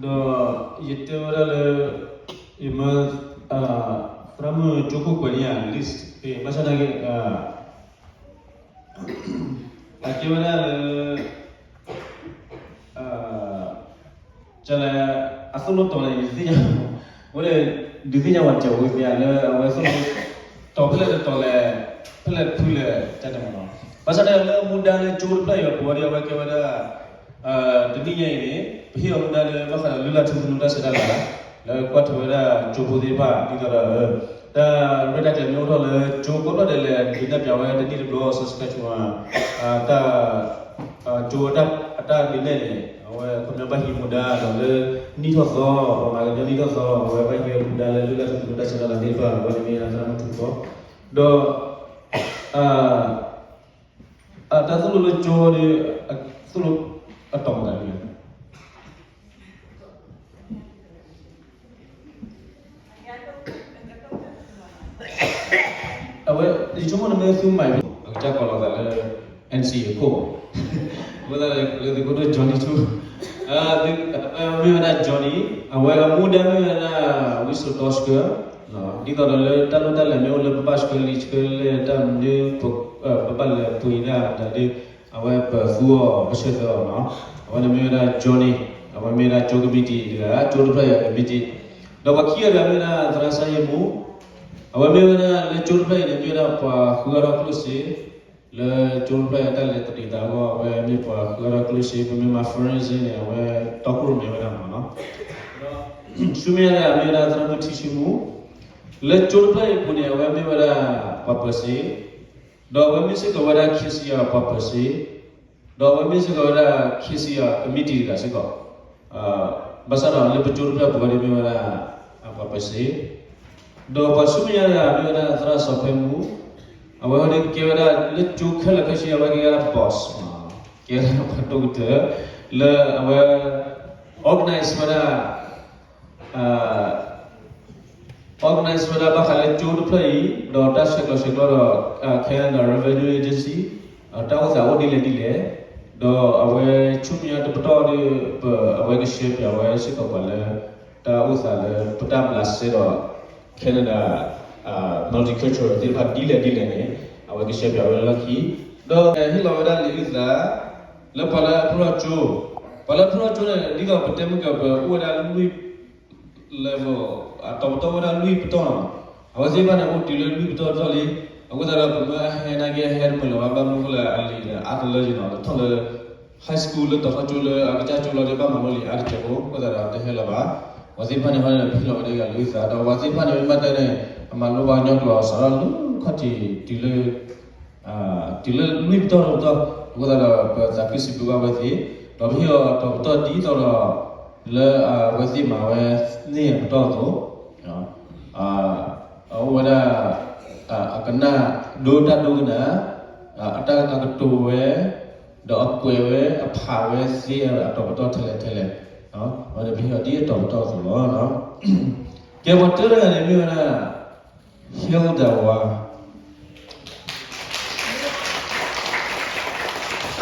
ဒီးယတဲဝဲဒၣ်လၢ ယမၢ သရၣ်မုၣ်ကၠိခိၣ်ကွဲးန့ၢ်ယၤ list ဘၣ်ဆၣ်သနာ်က့ အကဲဝဲဒၣ်လၢ ကလဲၣ် အသိၣ်လိတီၤလဲၣ် ယတသ့ၣ်ညါ, အဝဲဒၣ် ဒုးသ့ၣ်ညါဝဲတဲဝဲသ့ၣ်ညါလၢ အဝဲသိၣ်လိတီၤဖဲလဲၣ်တတီၤလဲၣ်, ဖဲလဲၣ်တဖုလဲၣ် တၢ်တဲမ့ၢ်နီၤ. ဘၣ်ဆၣ်ဒီးလၢမူဒါလၢကၠိတဖျၢၣ်အံၤအပူၤဝဲဒီး အဝဲကဲဝဲဒၣ် တနံၣ်ညါအံၤန့ၣ် ပဟ့ၣ်အီၤမူဒါလၢဘၣ်ဃးဒီးလုၢ်လၢ်ထူသနူတၢ်ဆဲးတၢ်လၤ လၢကွၢ်ထွဲဝဲဒၣ်ကၠိဖိသ့ၣ်တဖၣ် ဒ်သိးဒီး တၢ်ရဲၣ်တၢ်ကျဲၤမ့ၢ်အိၣ်ထီၣ်လၢကၠိကိးဘျီဒဲးလဲၣ် ဒုးနဲၣ်ပၠးဝဲတနံၣ်တဘျီ Saskatchewan တၢ် ကၠိအတၢ်ဒုးနဲၣ်န့ၣ် အဝဲခီပညီဘၣ်ဟံးမူဒါဒီးလၢ နံၣ်ထီၣ်သီ ပှၤမၤကညီနံၣ်ထီၣ်သီ အဝဲဘၣ်ဟံးဝဲမူဒါလၢလုၢ်လၢ်ထူသနူတၢ်ဆဲးတၢ်လၤသ့ၣ်တဖၣ် အဝဲန့ၣ်မ့ၢ်ဒၣ်သရၣ်မုၣ်ထူကီၢ် ဒီး တၢ်သိၣ်လိလၢကၠိဒီး သိၣ်လိအတီၤမတၤဒ်လဲၣ် အဝဲ ယဆိကမိၣ်နမ့ၢ်သူမၤ အကစၢ်ကိးလီၤသးလၢ NC အခိၣ်, အဃိသတးလၢသုးခိၣ်ဒိၣ် Johnny ထူ, မ့ၢ်ဝဲဒၣ် Johnny အဝဲအမူဒါမ့ၢ်ဝဲဒၣ် ဝံစိာ်တီဆှၢ, ဒ်သိးဒီးလၢတၢ်လိၣ်တၢ်လဲၤမ့ၢ်အိၣ်လၢပဘၣ်ဆှၢလံာ်ဆှၢလဲၢ်တၢ်မနုၤ ပဘၣ်လဲၤပှ့ၤတၢ်ဒီး အဝဲပသူအီၤပဆၢသၢအီၤနီၤ, အဝဲန့ၣ်မ့ၢ်ဝဲဒၣ် Johnny အဝဲမ့ၢ်ဝဲဒၣ်ကၠိကမံးတံာ်တဂၤ ကၠိတဖျၢၣ်အံၤအကမံးတံာ်, ဒီးပှၤခံဂၤတဂၤမ့ၢ်ဝဲဒၣ်သရၣ်စၢ်ယ့ၣ်မူ, အဝဲမ့ၢ်ဝဲဒၣ်လၢကၠိတဖျၢၣ်အံၤန့ၣ် မ့ၢ်ဝဲဒၣ်ပှၤဃုအါထီၣ်ကျိၣ်စ့ လၢကၠိတဖျၢၣ်အံၤတၢ်လဲၤတပျံၤသးအဂီၢ် အဝဲမ့ၢ်ပှၤဃုအါထီၣ်ကျိၣ်စ့ ပမ့ၢ်မၤ fundraising န့ၣ် အဝဲတီခိၣ်ရိၣ်မဲဝဲဒၣ်မ့ၢ်နီၤ, ဒီးဆူမဲာ်ညါတဂၤမ့ၢ်ဝဲဒၣ်သရၣ်မုၣ်ထံဆံမူ, လၢကၠိတဖျၢၣ်အံၤအပူၤန့ၣ် အဝဲမ့ၢ်ဝဲဒၣ်ပှၤပၢၤစ့ ဒီးအဝဲမ့ၢ်စ့ၢ်ကီးဝဲဒၣ် K C R ပှၤပၢၤစ့, ဒီးအဝဲမ့ၢ်စ့ၢ်ကီးဝဲဒၣ် K C R ကမံးတံာ်တဂၤစ့ၢ်ကီး, ဘၣ်ဆၣ်ဒီးလၢပကၠိတဖျၢၣ်ပူၤဝဲဒၣ်မ့ၢ်ဝဲဒၣ် ပှၤပၢၤစ့, ဒီးပှၤဆူမဲာ်ညါတဂၤမ့ၢ်ဝဲဒၣ်သရၣ်စီၤဖဲမူ, အဝဲဟီဒ်ကဲဝဲဒၣ်လၢကၠိခဲလၢာ်ခဲဆ့ အဝဲကဲဝဲဒၣ် boss ကဲဝဲဒၣ်ပှၤဒိၣ်ကတၢၢ် လၢအဝဲ organize ဝဲဒၣ် organize ဝဲဒၣ်ဘၣ်ဃးလၢကၠိတဖျၢၣ်အံၤ ဒီးတၢ်ဆဲးကျိးဆဲးကျၢဒီး Canada Revenue Agency တၢ်အိၣ်သးအိၣ်ဒ်လဲၣ်ဒ်လဲၣ်, ဒီးအဝဲဆူမဲာ်ညါတပတီၢ်ဒီး အဝဲကဆှၢပၠးဝဲစ့ၢ်ကီးပှၤလၢ တၢ်အိၣ်သးလၢပတၢ်ဘျးစဲဒီး Canada multicultural သ့ၣ်တဖၣ်ဒ်လဲၣ်ဒ်လဲၣ်န့ၣ် အဝဲကဆှၢပၠးဝဲလၢလီၢ်ခံ, ဒီးဟ့ၣ်လီၤဝဲဒၣ်လံာ်အုၣ်သး လၢပှၤလၢအဖျိထီၣ်ကၠိ, ပှၤလၢအဖျိထီၣ်ကၠိန့ၣ် ဒ်သိးပတဲမုၢ်ကၢၤ ပအိၣ်ဝဲဒၣ်လွံၢ် level အတီၤပတီၢ်ဝဲဒၣ်လွံၢ်ပတီၢ်နီၤ, အဝဲသ့ၣ်တဖၣ်န့ၣ် အိၣ်တုၤလၢလွံၢ်ပတီၢ်ပတီၢ်လံ, အဃိသတးဒီးပမ့ၢ်အဟဲနာ်က့ အဟဲတမုာ်လၢၤဘၣ် ဘၣ်မနုၤအဃိလဲၣ် အလံာ်န့ၣ် အါတလၢယနီၤ တထီၣ်လၢ high school လၢတီၤထီၣ်ကၠိလၢအကစၢ်ကၠိလီၤဒီး ဘၣ်မၤလိလံာ်အါတစဲးဖိ အဃိသတးဒီးတဟဲလၢၤဘၣ်, ပှၤသ့ၣ်တဖၣ်န့ၣ် ဟဲဟ့ၣ်လီၤဝဲဒၣ်လံာ်အုၣ်သး ဒီးပှၤသ့ၣ်တဖၣ်န့ၣ် မ့ၢ်ဘၣ်တဲန့ၣ် အမၤလိဘၣ်ကညီကျိာ်စးထီၣ်လၢခီၣ်ထံးတုၤလၢ တုၤလၢလွံၢ်ပတီၢ်တပတီၢ်, အဃိသတးဒီး ပသးခုစံးဘျုးဘၣ်ဝဲသ့ၣ်, ဒီးပဟ့ၣ်အီၤတီၤပတီၢ်ဒ်သိးဒီး လၢအဝဲသ့ၣ်မၤဝဲန့ၣ်အပတီၢ်အသိး, အအိၣ်ဝဲဒၣ် အကနၣ်ဒိတၢ်ဒိကနၣ်, အတၢ်အကတိၤဝဲ, ဒီးအကွဲးဝဲ အဖးဝဲသ့အတီၤပတီၢ်ထဲလဲၣ်ထဲလဲၣ်, အဝဲန့ၣ်ပဟ့ၣ်အီၤဒ်အတီၤပတီၢ်အသိးလီၤ. ကဲပှၤတၢတဂၤန့ၣ်မ့ၢ်ဝဲဒၣ် Hilda ဝါ ဝံ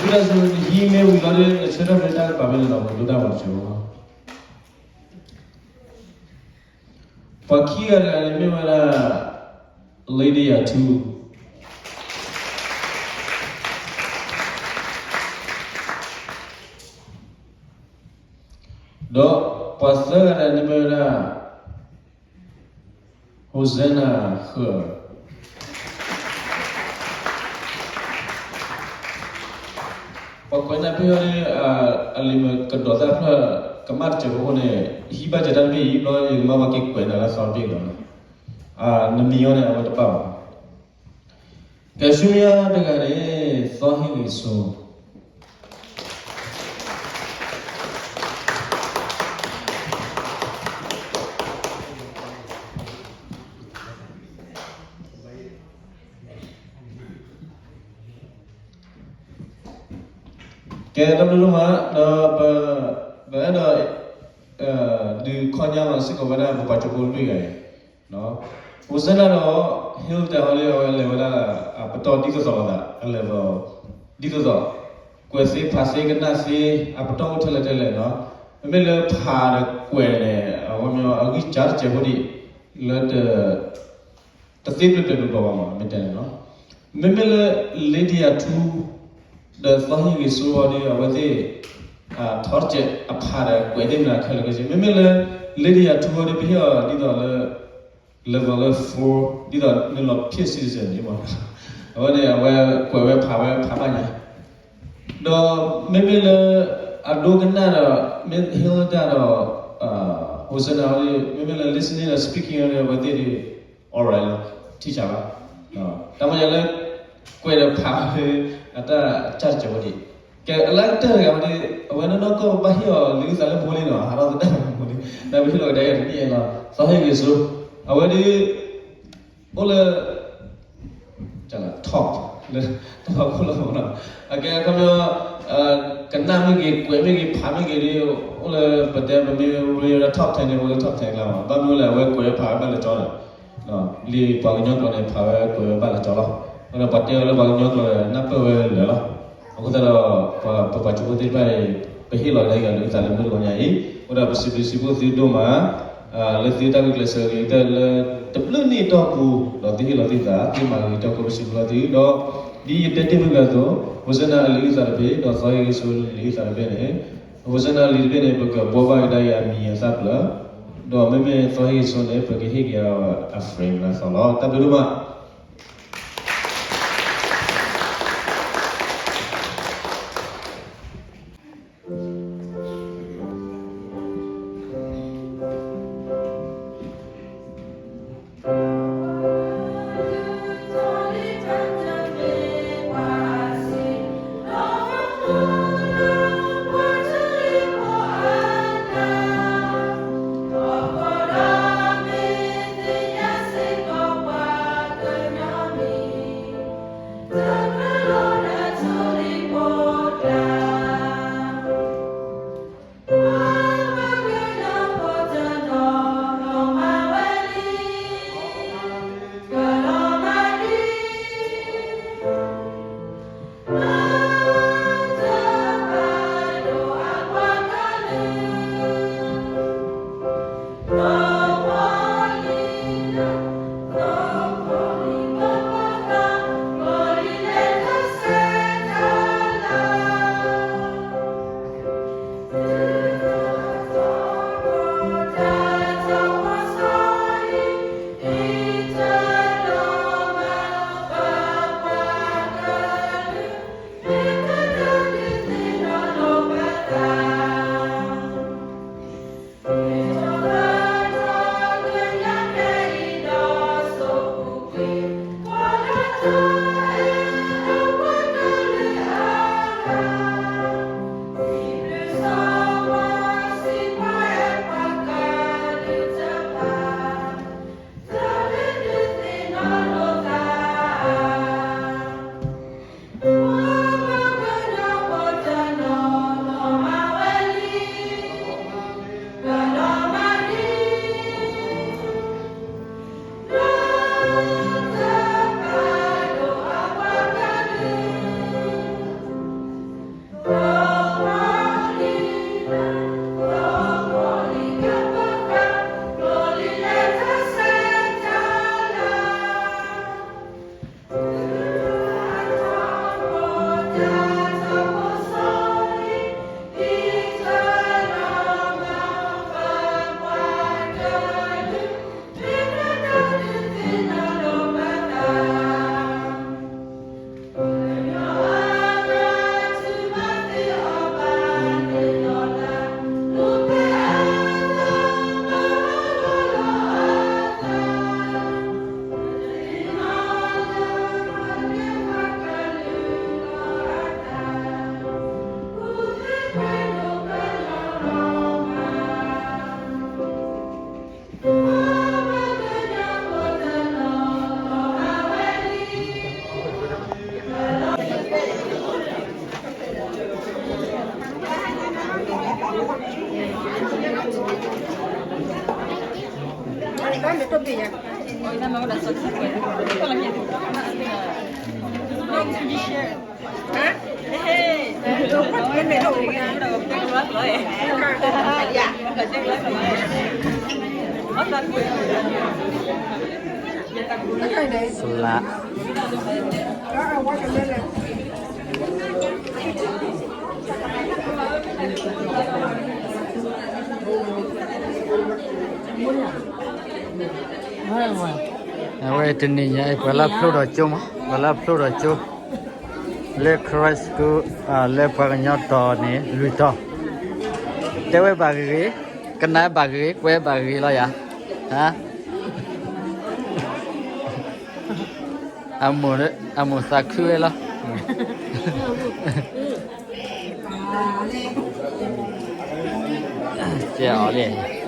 သးစူၤ နဟံးမ့ၢ်ဝံၤလီၤဒီး နဆၢထၢၣ်ဖဲတၢ်ကပၤဖဲန့ၣ်ဒီး ပဒိတၢ်မၤစၢၤလီၤ. ပှၤခံဂၤတဂၤန့ၣ်မ့ၢ်ဝဲဒၣ် Lydia ထူ ဒီးပှၤသၢဂၤတဂၤန့ၣ်မ့ၢ်ဝဲဒၣ် Hosanna ဃၢၤ ပှၤကွဲးနၢ်ပ့ၢ်အီၤဒီး အလံာ်မ့ၢ်ကဒီးတၢ်ဖျၢၣ် ကမၣ်တစဲးဖိအဃိန့ၣ် ဟံးဘၣ်စဲးတၢ်တဘ့ၣ်အံၤ ဘျီယကမၢပှၤက့ၤကွဲးနၤလၢသီတဘ့ၣ်လီၤ. နမံၤအီၤန့ၣ် အဝဲတဘၣ်ဘၣ်. ကဲဆူမဲာ်ညါတဂၤန့ၣ် သီဟ့ၣ်ဂ့ၤစိ ကဲ တၢ်ဘျုးဒိၣ်မး ဒီးပ ပအဲၣ်ဒိး ဒုးခီညါလီၤစ့ၢ်ကီးဝဲဒၣ် ပပှၤကၠိဖိလွံၢ်ဂၤအံၤ Hosanna ဒီး Hilda ဟီဒီး အဝဲလဲၤဝဲဒၣ် အပတီၢ်ဒ်သိးသိးလိာ်သး အ level ဒ်သိးသိး ကွဲးသ့ဖးသ့ကနၣ်သ့ အပတီၢ်အိၣ်ထဲလဲၣ်ထဲလဲၣ်နီၤ. မ့မ့ၢ်လၢဖးဒီးကွဲးန့ၣ် အဝဲမ့ၢ်အဂံၢ်စၢ်တစဲးဖိဒံး လၢ တသ့ဘျၢတၢ်ဒုးဘၣ်ဘၣ်မး မ့ၢ်တဲန့ၣ်လီၤ. မ့မ့ၢ်လၢ Lydia Two ဒီးသီဟ့ၣ်ဂ့ၤစိဒီး အဝဲသ့ၣ် ထီတစဲးအဖးဒီးကွဲးသ့ၣ်မနုၤခဲလၢာ်ခဲဆ့ မ့မ့ၢ်လၢ Lydia Two ဒီး ပဟ့ၣ်အီၤဒ်သိးလၢ level လၢ four ဒ်သိးနလီၤဖျဲၣ် citizen န့ၣ်မး အဝဲန့ၣ် အဝဲကွဲးဝဲဖးဝဲဖးဘၣ်ညါ ဒီးမ့မ့ၢ်လၢ အဒိကနၣ်ဒီး မ့ၢ်ဟ့ၣ်လီၤတၢ်ဒီး Hosanna မ့မ့ၢ်လၢ listening ဒီး speaking ဒီး အဝဲသ့ၣ်ဒ် alright လီၤ ထံၣ်ဆးဘၣ် တၢ်မၤညါလၢ ကွဲးဒီးဖး အတၢ်စၢ်တစဲးဝဲဒၣ် ကဲအလၢကတၢၢ်တဂၤဝဲဒၣ် အဝဲနီၢ်နီၢ်ကီၢ်ဘၣ်ဟ့ၣ်အီၤလံာ်အုၣ်သးလၢဖိလံနီၤ ဟးထီၣ်သတးမူလံ တၢ်ပဟ့ၣ်လီၤကဒါက့ၤတနံၣ်အံၤလီၤ သီဟ့ၣ်ဂ့ၤစိ အဝဲဒၣ် အိၣ်လၢ top လၢ တၢ်ဖးခိၣ်လီၤမးနီၤ အကဲခီပညီ ကနၣ်မ့ၢ်ဂ့ၤ ကွဲးမ့ၢ်ဂ့ၤ ဖးမ့ၢ်ဂ့ၤဒ် အိၣ်လၢပတဲပမ့ၢ် real top ten န့ၣ် အိၣ်လၢ top ten ကျါမး ဘၣ်မနုၤလဲၣ် အဝဲကွဲးဝဲဖးဝဲဘၣ်လၢကၠီဒီး လံာ်ပှၤကညီကျိာ်န့ၣ် ဖးဝဲကွဲးဝဲဘၣ်လၢကၠီလီၤ အဃိဒီးပှၤတဲအီၤလၢပှၤကညီကျိာ်ဒီး နၢ်ပၢၢ်ဝဲလၢာ်လီၤ အဃိသတးဒီး ပပှၤကၠိဖိသ့ၣ်တဖၣ်အံၤ ပဟ့ၣ်လီၤကဒါက့ၤအီၤလၢအုၣ်သးလၢမုၢ်တဂီၤညါအံၤ အဃိဒီးပစံးဘျုးစံးဖှိၣ်သုဒိၣ်မး လၢသုတၢ်ဂုာ်ကျဲးစၢးဂ့ၤကတၢၢ်လၢ တဘျုးနံၣ်အတီၢ်ပူၤ ဒီးသုဟ့ၣ်လီၤသုသး သုမၤဂ့ၤကတၢၢ် ပစံးဘျုးသုဒီး ဒ်ယတဲတ့ၢ်မုၢ်ဂၤအသိး Hosanna အလံာ်အုၣ်သးတဘ့ၣ် ဒီးသီဟ့ၣ်ဂ့ၤစိလံာ်အုၣ်သးတဘ့ၣ်န့ၣ် Hosanna လံာ်တဘ့ၣ်န့ၣ် ပကဘှီဘၣ်ကဒါက့ၤအမံၤအသၣ်ဖျၢၣ် ဒီးမ့မ့ၢ်သီဟ့ၣ်ဂ့ၤစိန့ၣ် ပကဟ့ၣ်က့ၤအီၤအ frame လၢအသီလီၤ တၢ်ဘျုးဒိၣ်မး Salad. အဝဲတနံၤညါအံၤ ပှၤလၢဖျိထီၣ်ကၠိမး ပှၤလၢဖျိထီၣ်ကၠိ လၢ Christ School လၢပှၤကညီတီၤန့ၣ် လွံၢ်တီၤ တဲဝဲဘၣ်ဂ့ၤဂ့ၤ ကနၣ်ဘၣ်ဂ့ၤဂ့ၤ ကွဲးဘၣ်ဂ့ၤဂ့ၤလီၤယၤ အမိၢ်သးခုဝဲလီၤ ကဲအီၤလံ